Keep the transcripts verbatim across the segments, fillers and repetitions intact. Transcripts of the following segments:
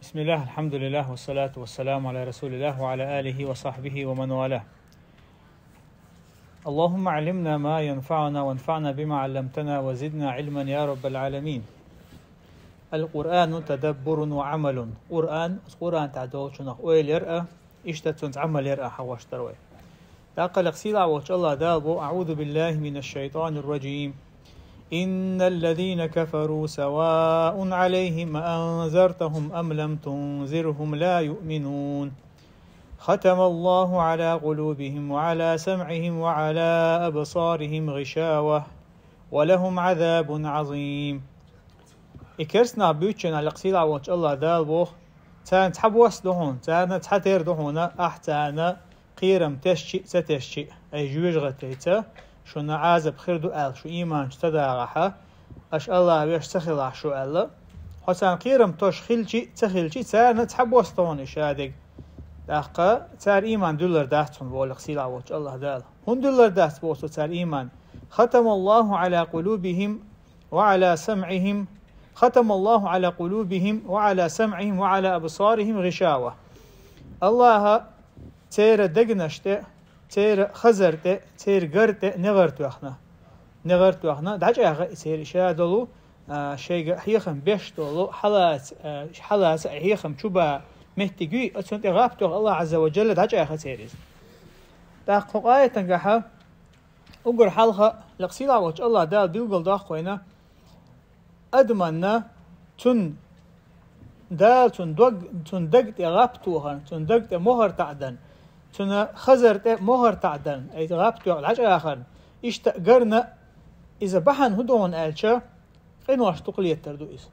بسم الله، الحمد لله، والصلاة والسلام على رسول الله وعلى آله وصحبه ومن والاه. اللهم علمنا ما ينفعنا وانفعنا بما علمتنا وزدنا علما يا رب العالمين. القرآن تدبر وعمل. Къуръан, Къуръан тӀехь долчунах ойла яр а, иштта цунца Ӏамал яр а хьахош дар вай. ТӀаккха лекха сийлахь волчу АллахӀ Дала боху: أعوذ بالله من الشيطان الرجيم. إن الذين كفروا سواء عليهم أأنذرتهم أم لم تنذرهم لا يؤمنون. ختم الله على قلوبهم وعلى سمعهم وعلى أبصارهم غشاوة ولهم عذاب عظيم. И керстанах буьйцучунна лекха сийлахь волчу АллахӀ Дала боху: царна цхьабосса ду хьуна, царна цхьатера ду хьуна, ахь царна кхерам тесчи а, ца тесчи а, ай жоьжахатица шуна Ӏазап хир ду аьлла, шу ийманчу ца дагӀахь, аша АллахӀан веш ца хилахь шу аьлла. Хьо царна кхерам тосуш хилчи а, ца хилчи а, царна цхьабосса ду хьуна и шадерг. ТӀаккха цара ийман дуьллур дац хьуна боху лекха сийлахь волчу АллахӀ Дала. ХӀунда дуьллур дац боху цо цара ийман? ختم الله على قلوبهم وعلى سمعهم، ختم الله على قلوبهم وعلى سمعهم وعلى أبصارهم غشاوة. АллахӀа церан дегнаш тӀе, церан хазар тӀе, церан гар тӀе негӀар тоьхна. НегӀар тоьхна, дӀачӀагӀа и церан ша долу, а, шайга хьехам беш долу, хьалаца, а, хьалаца а хьехам чу бан меттиг юй, оцунна тӀе гӀап тоьхна АллахӀа Ӏазза ва Джалла, дӀачӀагӀа церан иза. ТӀаккха кху аятангахьа уггар хьалха лекха сийлахь волчу АллахӀ Дала билгал доккху вайна, адаманна цунна, Дала цунна дог, цунна даг тӀе гӀап тохарна, цунна даг тӀе мохар таӀдарна, цунна хазар тӀе мохар таӀдарна, ай гӀап тоьхна дӀачӀагӀарна, иштта а гарна, иза бахьана хӀун ду хьуна аьлча, къинош дукха летар ду иза.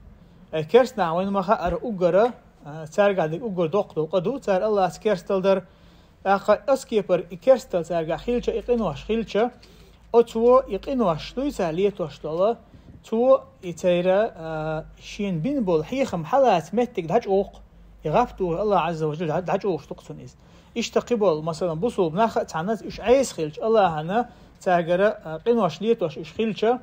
Ай керстанах вайна ма хаъара уггара, а, цаьргахь дерг уггар доккха долу къа ду, цара АллахӀца керстал дар. ТӀаккха оцу кепара и керстал цаьргахь хилча, и къинош хилча, оцо и къинош дуй цара летош долу, цо и церан, а, шена бина болу хьехам хьалаца меттиг дӀачӀогӀу-кх, и гӀап тохар АллахӀа Ӏазза ва Джалла дӀа-, дӀачӀогӀуш ду-кх цунна иза. Иштта кхин болу, масалан, бусулба нах а цхьаьна уьш Ӏеса хилча, АллахӀана цаьргара, а, къинош летош уьш хилча,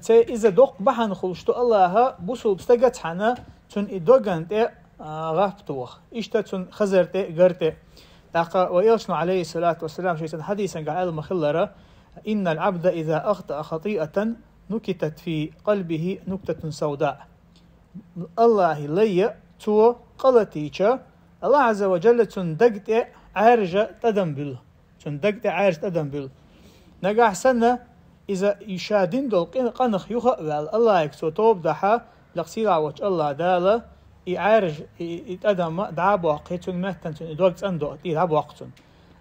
Церан иза доккха бахьана хуьлуш ду АллахӀа бусулба стага цхьаьна цунна и доган тӀе, а, гӀап тоха. Иштта цунна хазар тӀе, гар тӀе. ТӀаккха вай элчано, Ӏалайхиссалату вассалам, шен цхьана хьадисангахь аьлла ма-хиллара: إن العبد إذا أخطأ خطيئة نكتت في قلبه نكتة سوداء. АллахӀан лай, цо къа латийча, АллахӀа Ӏазза ва Джалла цунна даг тӀе Ӏаьржа тӀадам буьллу. Цунна даг тӀе Ӏаьржа тӀадам буьллу. Нагахь санна, иза и ша дина долу къин-, къинах юха а ваьлла, АллахӀе цо тоба дахь, лекха сийлахь волчу АллахӀ Дала и Ӏаьржа, и, и тӀадам дӀа а боккхий, цунна меттана цунна и дог цӀандо, тӀе дӀабоккху цунна.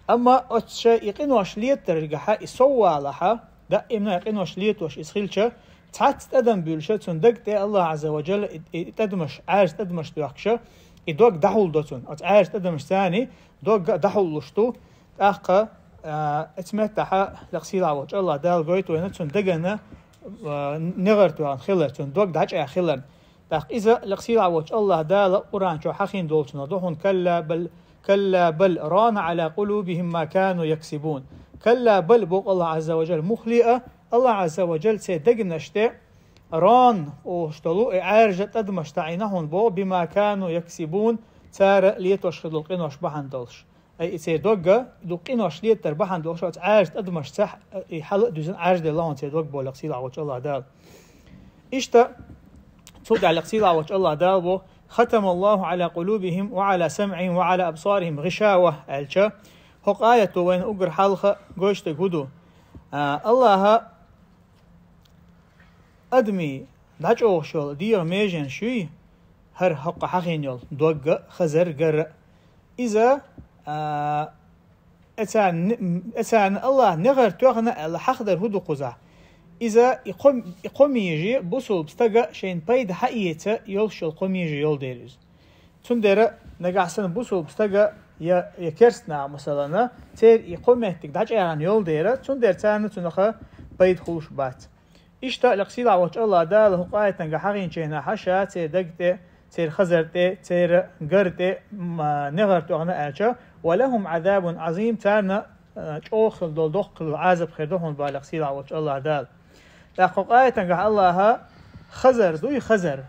Амма оцу шайн и къинош летаргахьа, и соввалахьа, даимна и къинош летош иза хилча, цхьацца тӀадам буьллуша, цунна даг тӀе АллахӀа Ӏазза ва Джалла и, и, и тӀадамаш, Ӏаьржа тӀадамаш доьхкуша, и дог дӀахьулдо цунна. Оцу Ӏаьржа тӀадамаш царний дог дӀахьуллуш ду, тӀаккха, а, оцу меттахьа лекха сийлахь волчу АллахӀ Дала гойту вайна цунна дагана, а, негӀар тоьхна хилар, цунна дог дӀачӀагӀа хиларна. ТӀаккха иза лекха сийлахь волчу АллахӀ Дала Къуръан чохь хьахийна долчунах ду хьуна: كلا بل، كلا بل ران على قلوبهم ما كانوا يكسبون. كلا بل, боху АллахӀа Ӏазза ва Джалла, муххале а, АллахӀа Ӏазза ва Джалла церан дегнаш тӀе ран олуш долу и Ӏаьржа тӀадамаш таӀийна хьуна боху, بما كانوا يكسبون, цара летош хир долу къинош бахьана долуш. Ай, и церан догга дукха къинош летар бахьана долуш, оцу Ӏаьржа тӀадамашца и хьала а дуьзна Ӏаьржаделла хьуна церан дог боху лекха сийлахь волчу АллахӀ Дала. Иштта, цул тӀаьхьа лекха сийлахь волчу АллахӀ Дала боху: ختم الله على قلوبهم وعلى سمعهم وعلى أبصارهم غشاوة аьлча, хӀокху аято вайна уггар хьалха гойтуш дерг хӀун ду? А, АллахӀа адамийн дӀачӀогӀуш йолу дегӀан меженаш юй, хӀара хӀокху хьахийна йолу догга а, хазар а, гар а. Иза, а, эцарна, эцарна АллахӀа негӀар тоьхна аьлла хьахадар хӀун ду кхузахь? Иза и кхо, и кхо меже бусулба стага шайна пайда хьаэца йолуш йолу кхо меже йолу дела иза. Цундела нагахь санна бусулба стага я, я керстанаха, масалана, церан и кхо меттиг дӀачӀагӀна йолу дела, цундела царна цунах пайда хуьлуш бац. Иштта лекха сийлахь волчу АллахӀ Дала хӀокху аятангахь хьахийначу хенахь хьаша церан даг тӀе, церан хазар тӀе, церан гар тӀе, м, а, негӀар тоьхна аьлча, ولهم عذاب عظيم, царна, а, чӀогӀа хила долу, доккха хила долу Ӏазап хир ду хьуна боху лекха сийлахь волчу АллахӀ Дала. ТӀаккха хӀокху аятангахь АллахӀа хазар дуй, хазар.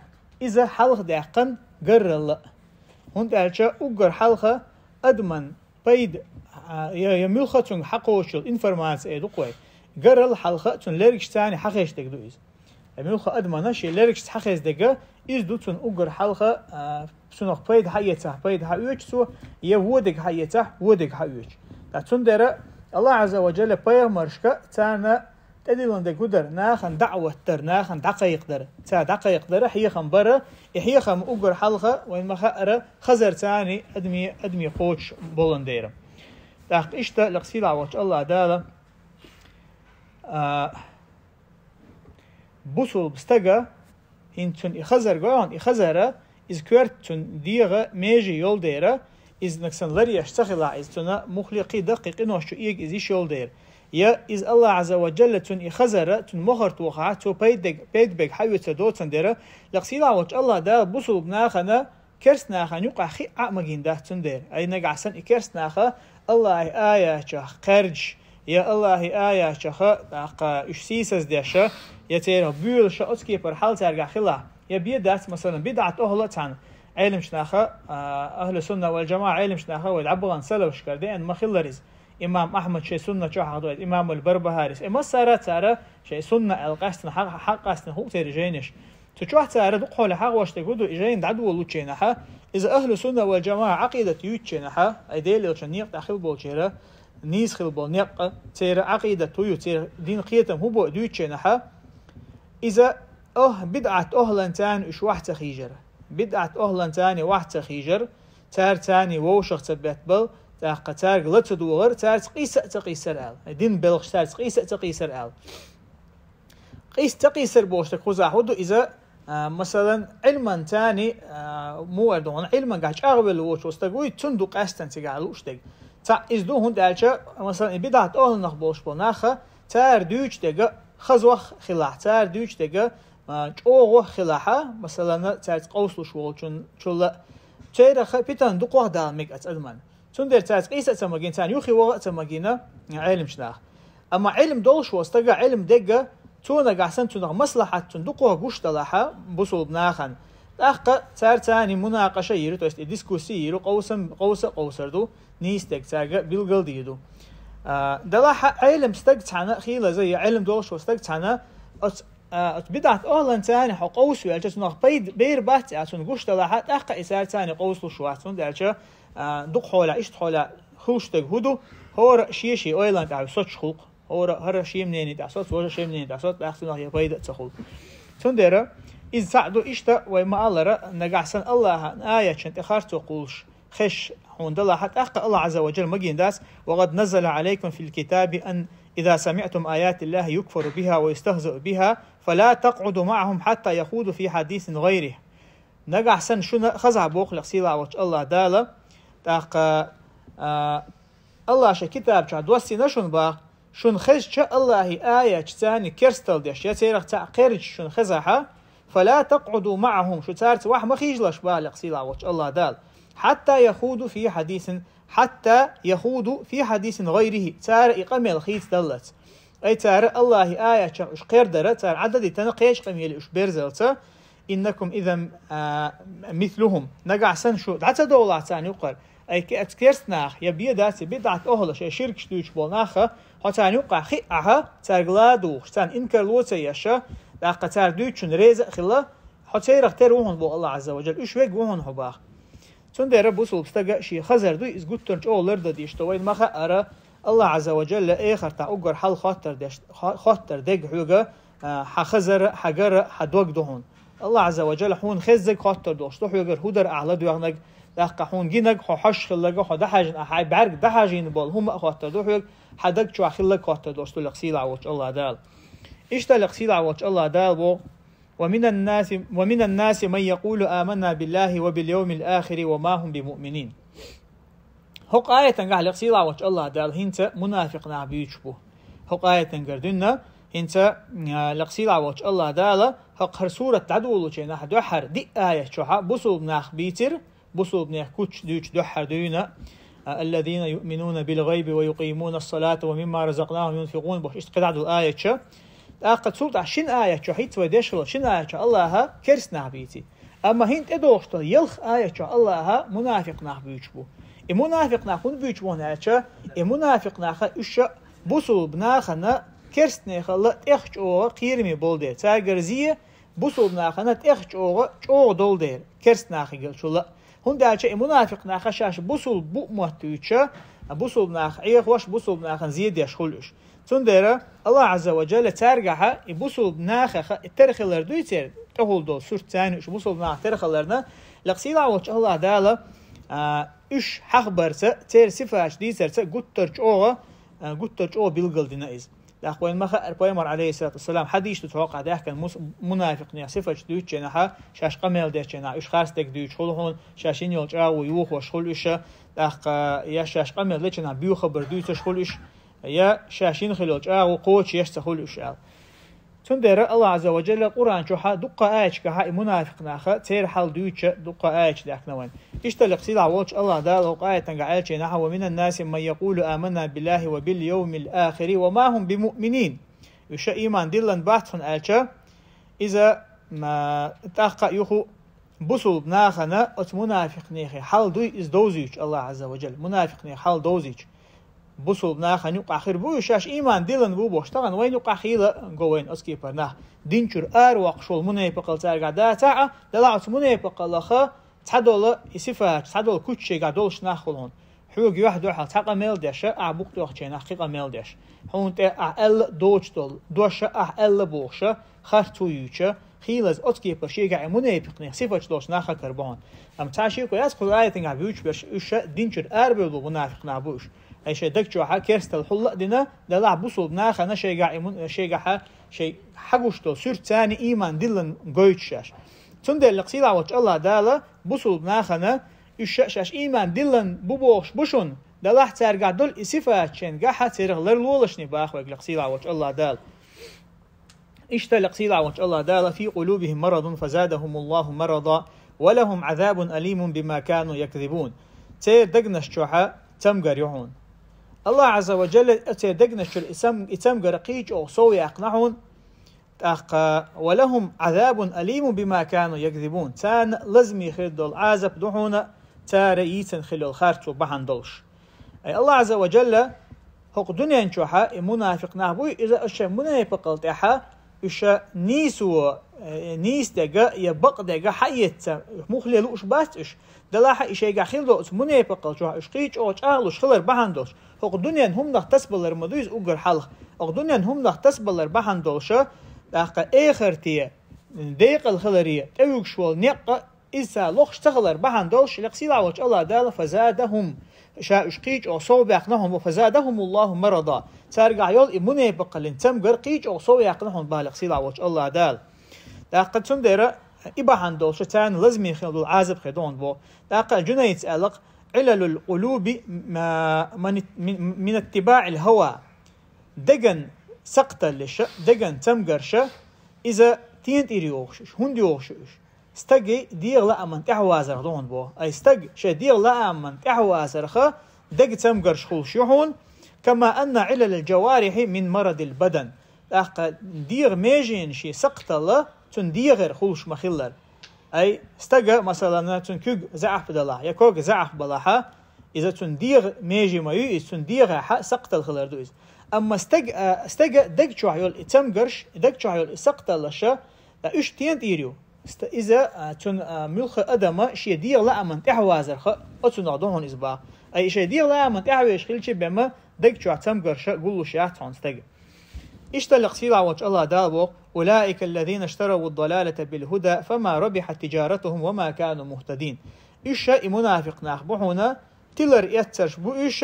Иза хьалха даьккхина гарралла. ХӀунда аьлча уггар хьалха адаман пайда, а, я, я муьлха цунга хьакхочул информация ду кхой. Гарал хьалха цун лергаш цани хьахеш дег ду иза. Я муьлха адамана ши лергаш хьахез дега, из ду цун уггар хьалха, а, цунах пайда хьаецахь, пайда хьаоьчу цо, я водег хьаецахь, водег хьаоьчу. Та цундера Аллах Азза ва Джалла пайхамаршка царна тӀедиллан дег гудар, нахана даӀват дар, нахана дӀакхайкхадар, ца дӀакхайкхадар, хьехам бара, и хьехам уггар хьалха, вайн ма хаара, хазар цани адми, адми кхочуш болан дера. ТӀаккха иштта лекха сийлахь волчу Аллах Дала, а, бусулба стага, хӀинца цунна и хазар гойхьун, и хазара, иза коьрта цунна дегӀа меже йолу дера, иза нагсан ларъеш ца хилахь, иза цунна мухле кхин даккхий къинош чу эга иза йиш йолу дера. Я иза Аллах Азза ва Джалла цунна и хазара, цунна мохар тохахь, цо пайдег, пайдабег хьаоьцур доцан дера, лекха сийлахь волчу Аллах Дала бусулба нахана, керст нахана юкъахь хиъ Ӏа а магийна дац цундела. Ай нагахь санна и керст наха Аллахьи аячах кхаьрдаш, я Аллахьи аячаха, тӀаккха уьш сийсаздеша, я церан буьйлаша оцу кепара хьал цаьргахь хилахь, я бен дац, масалан, бидӀат охӀла а цхьаьна Ӏеламчу наха, а, ахьлу сунна вал джамаӀа Ӏеламчу наха вай дӀабахана салафашкара деана ма хиллара иза. Имам Ахьмад шайн сунна чохь хьахдо, имамул Барбахарис. И массара а цара шайн сунна аьлла къаьстина, хьа-, хьакъ къаьстина хӀуъ церан жайнаш. Цу чохь цара дукхахьоле хьагӀош дерг хӀу ду, и жайна дӀадолучу хенахьа, иза ахьлу сунна вал джамаӀа Ӏакъидат юьйцучу хенахьа, ай Делан элчан некъа тӀехь хила болчеран нийса хила болу некъ, церан Ӏакъидат хӀу ю, церан дин кхетам хӀу бу дуьйцучу хенахьа, иза охь-, бидӀат охьланцарна уьш вахь ца хийжара. БидӀат охьланцарна вахь ца хийжара, цара царна вовшах ца беттабала, тӀаккха цаьрга ла ца догӀара, цаьрца къийса а ца къийсара аьлла. Ай дин белхаш цаьрца къийса а ца къийсара аьлла. Къийса ца къийсар бохуш дерг кхузахь хӀу ду иза, а, масалан, Ӏилман царна, а, муха эр ду хьуна, Ӏилмангахь чӀагӀвелла воцу стаг вуй, цунна ду къаьстина цигахь лууш дерг. Цхьаъ иза ду, хӀунда аьлча, масалан, и бидӀат охьланах болуш болу нах, цара дуьйцу дерг хазох хилахь, цара дуьйцу дерг, а, чӀогӀох хилахьа, масалан, цаьрца къовсалуш волчун чулла, церах питана дукхох дала мега оцу адаман. Цундела цаьрца къийса а ца магийна, царна юххе ваха а ца магийна Ӏеламчу наха. Амма Ӏилма долуш волу стага Ӏилма дегга, цо нагахь санна цунах маслахьат цунна дукхох гуш далахьа бусулба нахана. ТӀаккха цара царна мунакъаша йийр ю, то есть и дискуссия йийр ю, къовсам-, къовса а къовсар ду, нийса дерг цаьрга билгал дийр ду. А, далахьа Ӏелам стаг цхьаьна, хийлаза я Ӏилма долуш волу стаг цхьаьна, оцу а, оцу бидӀат охьланцарна хьо къовсавелча, цунах пайда бер бац а цунна гуш далахьа, тӀаккха и цара царна къовсалуш вац, хӀунда аьлча, а, дукха хьолехь, иштта хьолехь хуьлуш дерг хӀу ду, хӀора шен-шен ойлан тӀехь соцуш хӀуллакх, хӀора хӀара шен мнение тӀехь соц, важа шен мнение тӀехь соц, тӀаккха цунах я пайда а ца хуьлу. Цундела иза цхьаъ ду, иштта вай ма-аллара, нагахь санна Аллахьан аятшна тӀе харцо кхуллуш, хезаш хьуна далахьа, тӀаккха Аллах Азза ва Джалла магийна дац: «وقد نزل عليكم في الكتاب أن إذا سمعتم آيات الله يكفر بها ويستهزأ بها فلا تقعدوا معهم حتى يخوضوا في حديث غيره». Нагахь санна шуна хазахь боху лекха сийлахь волчу Аллах Дала, тӀаккха, а, Аллах шайн китаб чохь доссийна шуна баха, шуна хезча Аллахьи аятча царна керстал деш, я церах цхьаъ кхерча шуна хезахьа, «فلا تقعدوا معهم», шу цаьрца вахь ма хийжалаш баха лекха сийлахь волчу Аллах Дала, «حتى يخوضوا في حديث، حتى يخوضوا في حديث غيره», цара и къамел хийца даллалц. Ай цара Аллахьи аятчах уьш кхердара, цара Ӏададитана кхечу къамеле уьш берзалца, «إنكم إذا، а, مثلهم». Нагахь санна шу дӀа ца довлахь царна юккъара, ай ке-, керст нах, я бен дац, я бидӀат охьла шайн ширкаш дуьйцуш болу нахха, хьо царна юккъахь хиъ ахьа, цаьрга ла а духуш, царна инкарло а ца еш, тӀаккха цара дуьйцучунна реза а хилла, хьо церах тера ву хьуна боху Аллах Азза ва Джалла, уьш вега ву хьуна хьо баха. Цундела бусулба стага шен хазар дуй, иза гуттар чӀогӀа лардан дийш ду, вайна ма-хаъара, Аллах Азза ва Джалла эхартахь уггар хьал хоттар деш, хо-, хоттар дерг хьоьга, а, хьан хазара, хьан гара, хьан дог ду хьуна. Аллах Азза ва Джалла хьуна хеззаг хоттар долуш ду хьоьгара, хӀу дара ахьа ладоьгӀнаг, тӀаккха хьуна гинаг, хьо хьош хиллага, хьо дӀахьаьжна, ахьа хьайн бӀаьрг дӀахьажийна болу хӀума а хоттар ду хьоьга, хьан даг чохь хиллаг хоттар долуш ду лекха сийлахь волчу Аллах Дала. Иштта лекха сийлахь волчу Аллах Дала боху: «ومن الناس، ومن الناس من يقول آمنا بالله وباليوم الآخر وما هم بمؤمنين». ХӀокху аятангахь лекха сийлахь волчу Аллах Дала хӀинца мунафикъ нах буьйцуш бу. ХӀокху аятангара дуьйна хӀинца, а, лекха сийлахь волчу Аллах Дала хӀокху хӀара сурат дӀадолучу хенахь дуьххьара диъ аят чохь бусулба нах бийцира, бусулба нехан куч дуьйцу дуьххьара дуьйна, а, «الذين يؤمنون بالغيب ويقيمون الصلاة ومما رزقناهم ينفقون» бохуш, иштта кхидӀа долу аяташ. ТӀаккха цул тӀаьхьа шина аят чохь, хӀинца вай деш хилла шина аят чохь Аллаха керст нах бийци. Амма хӀинца тӀедогӀуш долу ялх аят чохь Аллаха мунафикъ нах буьйцуш бу. И мунафикъ нах хӀунда буьйцуш бу аьлча, и мунафикъ наха уьш бусулба нахана керстанехалла тӀех чӀогӀа кхераме болу дела, цаьргара зе бусулба нахана тӀех чӀогӀа чӀогӀа долу дела, керстанахигал чула. ХӀунда аьлча и мунафикъ наха шаьш бусулба бу мотт уьйцуша, бусулба нах Ӏехош, бусулба нахана зе деш хуьлу уьш. Цундела Аллах Азза ва Джалла цаьргахьа и бусулба нахаха и тера хилар дуй церан, тӀехула долу сурт царна уьш бусулба нахах тера хиларна, лекха сийлахь волчу Аллах Дала, а, уьш хьахбарца, церан сифаташ дийцарца гуттар чӀогӀа, а, гуттар чӀогӀа билгал дина иза. ТӀаккха вайн ма хаьара, пайхамар, алейхиссалату вассалам, хьадийш ду цхьа къа даьхкина мус-, мунафикъ нехан сифаташ дуьйцучу хенахьа, шаьш къамел дечу хенахь, уьш харцдерг дуьйцуш хуьлу хьуна, шаьш йина йолу чӀагӀо юхош хуьлу уьш, тӀаккха я шаьш къамел дечу хенахь боьха хабар дуьйцуш хуьлу уьш, я шаьш йина хилла йолу чӀагӀо кхочуш ца хуьлу уьш аьлла. Цундела Аллах Азза ва Джалла Къуръан чохьа дуккха аяташкахьа и мунафикъ наха, церан хьал дуьйцуча дуккха аяташ даьхкина вайн. Иштта лекха сийлахь волчу Аллах Дала хӀокху аятангахь аьллачу хенахьа: «Ва минан наси ман якъулу аманна биллахи ва бил йовмил ахири ва ма хӀум бимуъминин». Уьш ийман диллина бац хьуна аьлча, иза, м, тӀаккха а юху бусулба нахана оцу мунафикъ нехан хьал дуй иза довзуьйтуш Аллах Азза ва Джалла. Мунафикъ нехан хьал довзуьйтуш. Бусулба нахана юкъахь хир бу уьш, шаьш ийман диллина бу бохуш, тахана вайна юкъахь хийла го вайна оцу кепара нах. Дин чуьра аравоккхуш волу мунепакъал цаьргахь дацахь а, делахь оцу мунепакъалаха цхьадолу и сифаташ, цхьадолу куьч шайгахь долуш нах хуьлу хьуна. Хьоьга юьхь дуьхьал цхьа къамел деш, ахь букъ тӀехчу хенахь кхин къамел деш. Хьуна тӀе ахь аьлла доцуш долу дош ахь аьлла бохуш, харцо юьйцуш, хийлаза оцу кепара шегахь и мунепакъ нехан сифаташ долуш нах хӀокхара бу хьуна. Амма цхьа шеко яц кху аятангахь буьйцуш берш, уьш дин чуьра арабевлла мунафикъ нах бу уьш. Ай шайн даг чохьа керстал хьулла а дина, делахь бусулба нахана шайгахь и мун-, шайгахьа шайн хьагуш долу суьрт царна ийман диллина гойтуш шаьш. Цундела лекха сийлахь волчу Аллах Дала бусулба нахана уьш шаьш ийман диллина бу бохуш бу шуна, делахь цаьргахь долу и сифат шайна гахьа церах ларлолашний баха вайга лекха сийлахь волчу Аллах Дала. Иштта лекха сийлахь волчу Аллах Дала: «Фи къулубихим марадун фазадахумуллаху марада, ва лахум азабун алимун бима кану якзибун». Церан дегнаш чохьа цамгар ю хьуна. Аллах Азза ва Джалла церан дегнаш чуьра и цам-, и цамгар кхин чӀогӀа сов яьккхина хьуна, тӀаккха: «Ва лахум азабун алимун бима кану якзибун». Царна лазаме хир долу Ӏазап ду хьуна, цара йийцина хилла йолу харцо бахьана долуш. Ай Аллах Азза ва Джалла хӀокху дуьнен чохьа и мунафикъ нах буй, иза аша шайн мунепакъал тӀехьа уьш нийсо, э, нийса дега я бакъ дега хьаэца, мухле лууш бац уьш. Делахь и шайгахь хилла долу оцу мунепакъал чохь уьш кхин чӀогӀа чӀагӀлуш хилар бахьана долуш. ХӀокху дуьнен хӀуманах тасабалар ма ду иза уггар хьалха. ХӀокху дуьнен хӀуманах тасабалар бахьана долуша, тӀаккха эхарте, декъал хиларе, тӀевуьгуш волу некъа, иза ца лохуш ца хилар бахьана долуш, лекха сийлахь волчу Аллах Дала фазадахум, ша уьш кхин чӀогӀа сов баьккхина хьуна, ва фазадахумуллаху марада. Цаьргахь йолу и мунепакъалин цамгар кхин чӀогӀа сов яьккхина хьуна баха лекха сийлахь волчу Аллах Дала. ТӀаккха цундела и бахьана долуша царна лазаме хилла долу Ӏазап хир ду хьуна боху. ТӀаккха Джунайдс аьлла: «Ӏилалул къулуби ма-, ман-, мин-, минаттибаӀил хӀава». Деган сакхталлиша, деган цамгарша, иза тен тӀера йогӀуш уьш, хӀунда йогӀуш уьш? Стаги дегӀан лааман тӀаьхьавазарх ду хьуна боху. Ай стаг шайн дегӀан лааман тӀаьхьавазарха дега цамгарш хуьлуш ю хьуна, кама анна Ӏилалал джаварихи мин марадил бадан. ТӀаккха дегӀан меженаши сакхталла цуьнан дегӀера хуьлуш ма-хиллара. Ай стага, масалана, цуьнан куьг заьӀап далахь, я ког заьӀап балахьа, иза цуьнан дегӀан меже ма ю иза, цуьнан дегӀехьа сакхталла хилар ду иза. Амма стаг-, а, стага даг чохь йолу и цамгарш, даг чохь йолу и сакхталлаша, а, уьш тен тӀера ю? Ста-, иза, а, цуьнан, а, муьлхха адама шен дегӀан лааман тӀаьхьавазарха, оцунах ду хьуна иза баха. Ай шайн дегӀан лааман тӀаьхьавезаш хилча бен ма даг чохь цамгарша гуллуш яц хьуна стага. Иштта лекха сийлахь волчу Аллах Дала боху: «Улаика аллазина иштараву далалата бил худа, фама рабихат тиджаратухум ва ма кану мухтадин». Уьш и мунафикъ нах бу хьуна, тилар эццарш бу уьш,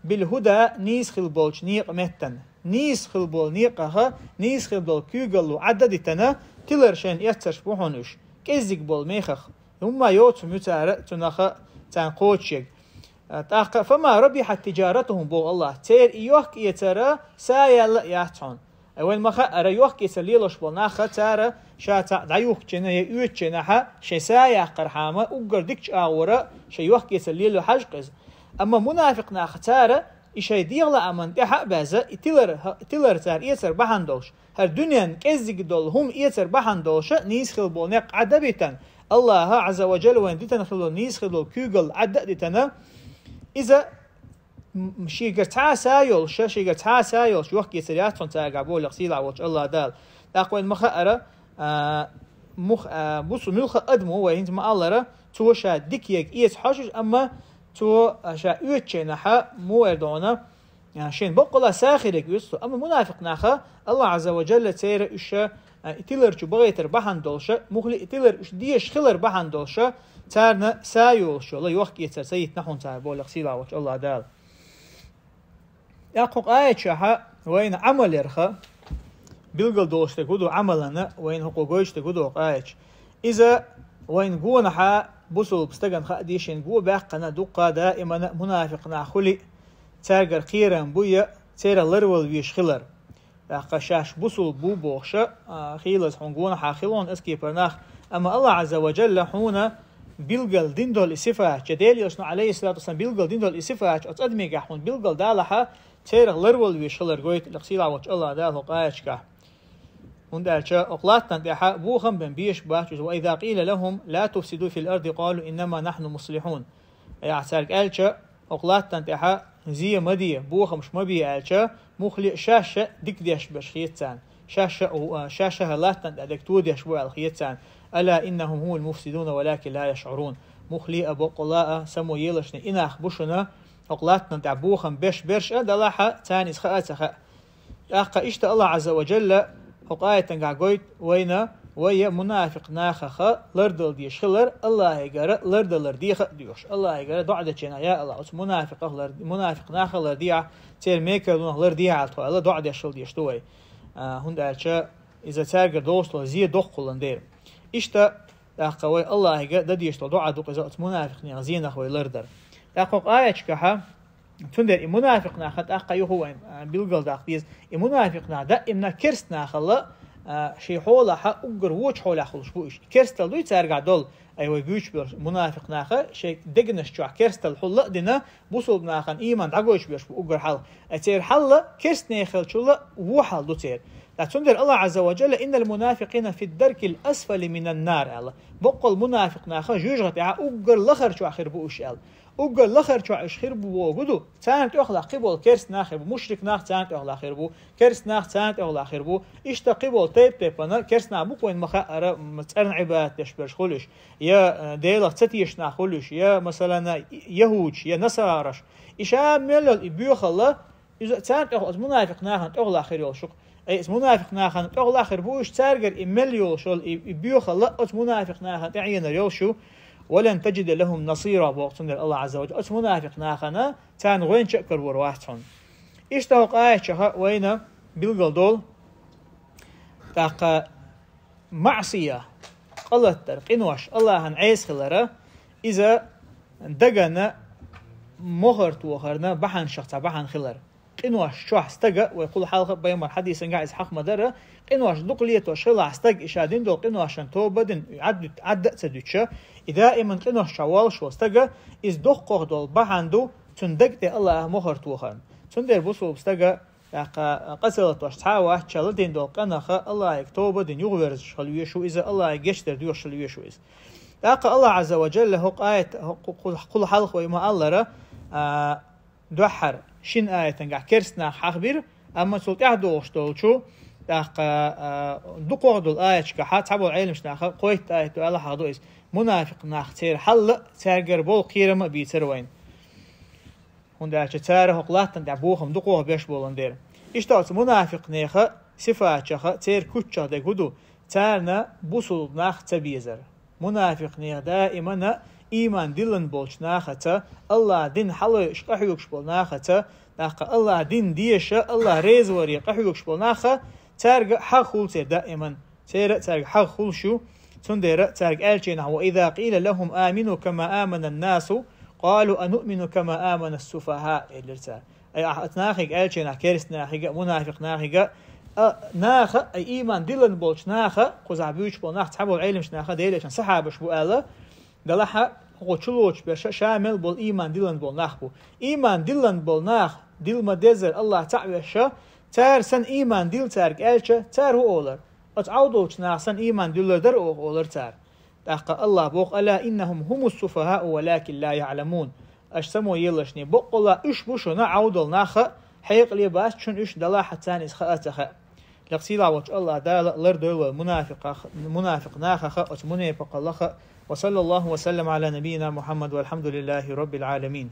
бил худа, нийса хила болчу некъа меттана. Нийса хила болу некъаха, нийса хила долу куьйгалло Ӏадда дитана, тилар шайна эццарш бу хьуна уьш. КӀеззиг болу мехах. ХӀумма йоцу муьцара цунаха царна кхочушъерг. ТӀаккха фама рабихат тиджаратухум боху Аллах. Церан и йохк-эцара са яьлла а яц хьуна. Ай вайн ма-хаъара, йохк-эцар лелош болу нахха цара ша цхьаъ дӀаюхкучина я оьцучинахьа, шайн са яккхархьама, уггар дикачу агӀора шайн йохк-эцар лело хьажа-кх иза. Амма мунафикъ нахха цара и шайн дегӀан лааман тӀаьхьа а баьзза, и тилар, тилар цара эцар бахьана долуш, хӀара дуьненна кӀеззиг долу хӀума эцар бахьана долуша нийса хила болу некъ Ӏадда битана, Аллаха Ӏазза ва Джалла вайн дитана хилла, нийса хилла куьйгалла Ӏадда а дитана, иза м-, шийгара цхьа а са йолуш, шийгара цхьа а са йолуш, йохкийцар яц хьуна цаьргахь боху сийлахь волчу Аллах Дала. ТӀаккха вайна ма хаъара, а, мух-, а, бусу муьлхха а адам ву вай хӀинца ма-аллара, цо ша дика ерг эца хьожуш, амма цо, а, ша оьцучу хенахь муха эр ду хьуна, а, шен боккъала са хир ерг оьцу цо. Амма мунафикъ наха Аллах Ӏазза ва Джалла церан уьш, а, и тилар чу бахийтар бахьана долуша, мухли и тилар уьш дезаш хилар бахьана долуша, царна са йолуш йолу йохкийцар ца йитина хьуна цара боху сийлахь волчу Аллах Дала. ТӀаккха хӀокху аятехь вайна Ӏамал ярх, билгал долуш дерг хӀун ду Ӏамалана, вайна хӀокхо гойтуш дерг хӀун ду хӀокху аятехь. Иза вайна гонахьа бусулба стагана хаа дийшина го баьккхина дуккха даимана мунафикъ нах хуьли, цаьргара кхерам буй, церан ларвала веш хилар. ТӀаккха шаьш бусулба бу бохуша, а, хийлаза хьуна гонахьа хилла хьуна аса кепара нах, амма Аллах Ӏазза ва Джалла хьуна билгал дина долу и сифаташ, я Делан Элчано, Ӏалайхиссалату вассалам, билгал дина долу и сифаташ, оцу адамегахь хьуна билгал далахьа, церах ларвала веш хилар гойту, сийлахь волчу Аллах Дала хӀокху аятехь. ХӀунда аьлча хӀокху латтана тӀехь бохам бен беш бац уьш: «Ва иза къийла лахӀум ла туфсиду фил арди къалу иннама нахьну муслихьун». Айхьа цаьрга аьлча, хӀокху латтана тӀехь зе ма де, бохамаш ма бе аьлча, муххале а шаьш а дика деш берш хета царна. Шаьш а, шаьш а хӀара латтана тӀехь дерг тодеш бу аьлла хета царна. «Ала иннахум хӀумул муфсидуна валакин ла яшӀурун». Муххале а, боккъала а, само елашна и нах бу шуна, хӀокху латтана тӀехь бохам беш берш а, делахь а царна иза хаа а ца хаьа. ТӀаккха иштта Аллах Ӏазза ва Джалла хӀокху аятангахь гойту вайна, вай мунафикъ нахах лардала дезаш хилар, Аллахьигара лардалар деха а доьхуш, Аллахьигара доӀа дечу хенахь: «Я Аллах, оцу мунафикъах лар-, мунафикъ нахах лардехьа, церан мекарлонах лардехьа тхо», аьлла, доӀа деш хила дезаш ду вай. А, хӀунда аьлча иза цаьргара долуш долу зе доккхаллан дера. Иштта тӀаккха вай Аллахьига дан дезаш долу доӀа ду-кх иза, оцу мунафикъ нехан зенах вай лардар. ТӀаккха хӀокху аятехь, цундела и мунафикъ нах тӀаккха юха вайн, а, билгал даккха деза. И мунафикъ нах даимна керст нахалла, а, шайн хьолахьа уггар вочу хьолехь хуьлуш бу уьш. Керстал дуй цаьргахь долу, ай вай буьйцуш берш, мунафикъ наха шайн дегнаш чохь керстал хьулла а дина, бусулба нахана ийман дӀагойтуш берш бу уггар хьалха. Ай церан хьал керст нехан хиллачул вон хьал ду церан. Ткъа цундела Аллах Ӏазза ва Джалла: «Иннал мунафикъина фид даркил асфали минан нар», аьлла. Боккъал мунафикъ наха жоьжахати тӀехь уггар лахара чохь хир бу уьш аьлла. Уггар лахара чохь уьш хир бу бохург ду. Царна тӀехула кхин болу керст нах хир бу, мушрик нах царна тӀехула хир бу, керст нах царна тӀехула хир бу. Иштта кхин болу тайп-тайпана керст нах бу-кх вайна ма хаъара, м, цӀарна Ӏибадат деш берш хуьлуш, я, э, Делах ца тешаш нах хуьлуш, я, масалана, яхӀудаш, я насараш. И ша мел йолу и боьхалла, иза царна тӀехула, оцу мунафикъ нахана тӀехула хир йолуш ю-кх. Ай, иза мунафикъ нахана тӀехула хир бу уьш, цаьргара и мел йолуш йолу и, и боьхалла оцу мунафикъ нахана тӀеӀенар йолуш ю. «Ва лан таджида лахӀум насира», боху цундела Аллах Ӏазза ва Джалла. Оцу мунафикъ нахана царна гӀоьнча а карор вац хьуна. Иштта хӀокху аятехь вайна билгал долу, тӀаккха маӀсия, къа латтар, къинош, Аллахьан Ӏеса хилара, иза дагана мохар тохарна бахьанашах цхьа бахьана хилар. Къинош чохь стага, вай кхул хьалха а пайхамар хьадисангахь иза хьаха ма дара, къинош дукха летош хилахь стаг, и ша дина долу къиношан тоба а дина, Ӏад-, Ӏадда а ца дуьтуша, и даиман къинош чохь воллуш волу стага, иза доккхах долу бахьана ду, цуьнан дага тӀе Аллаха мохар тохарна. Цундела бусулба стага, тӀаккха къа ца латош цхьа а вац, ша ладина долу къинош, Аллахьига тоба а дина юхаверзаш хила везаш ву иза, Аллахьига гечдар доьхуш хила везаш ву иза. ТӀаккха Аллах Ӏазза ва Джалла хӀокху аят, хӀокху кхул, кхул хьалха вай ма-аллара, а, дуьххьара шина аятангахь керст нах хьахбира, амма цул тӀаьхьа догӀуш долчу, тӀаккха, а, дукхах долу аяташкахьа, цхьаболу Ӏеламчу наха кхойтта аят ду аьлла хьахадо иза. Мунафикъ нах церан хьал а, цаьргара болу кхерам а бийцара вайна. ХӀунда аьлча цара хӀокху латтана тӀехь бохам дукхах беш болун дера. Иштта оцу мунафикъ нехан сифатех, церан куьччех дерг хӀун ду? Царна бусулба нах ца безар. Мунафикъ нехан даимана ийман диллина болчу нахаца, Аллахьан дин хьалайуьш къахьоьгуш болу нахаца, тӀаккха Аллахьан дин деша, Аллахь реза варе къахьоьгуш болу наха, цаьрга хьагӀ хуьлу церан даиман. Церан а цаьрга хьагӀ хуьлуш ю, цундела цаьрга аьлча нах: «Ва иза къийла лахӀум амину кама аманан насу, къалу ануъмину кама аманас суфахӀа», элира цара. Ай, ахь оцу нахига аьлча нах, керст нахига а, мунафикъ нахига а, а, наха, ай, ийман диллина болчу наха, кхузахь буьйцуш болу нах, цхьаболу Ӏеламчу наха, Делан Элчан сахьабаш бу аьлла, делахь а, хӀокху чулоцуш берш а ша мел болу ийман диллина болу нах бу. Ийман диллина болу нах, дилла ма-деззара Аллахь цхьаъ веш а, цара санна ийман дилла цаьрга аьлча, цара хӀун олар? Оцу Ӏовдолчу наха санна ийман дуьллур дара оха, олар цара. ТӀаккха Аллах боху: «Ала иннахум хумус суфахау, валакин ла яъламун». Аша само еллашне, боккъала уьш бу шуна Ӏовдал нах, хьекъале бац шуна уьш, делахь а царна иза хаа а ца хаьа. Лекха сийлахь волчу Аллах Дала лардойла вай мунафикъах-, мунафикъ нахах а, оцу мунепакъаллах а. Ва саллаллаху ва саллам ала набийина Мухаммад, валхьамдулиллахи раббил Ӏаламин.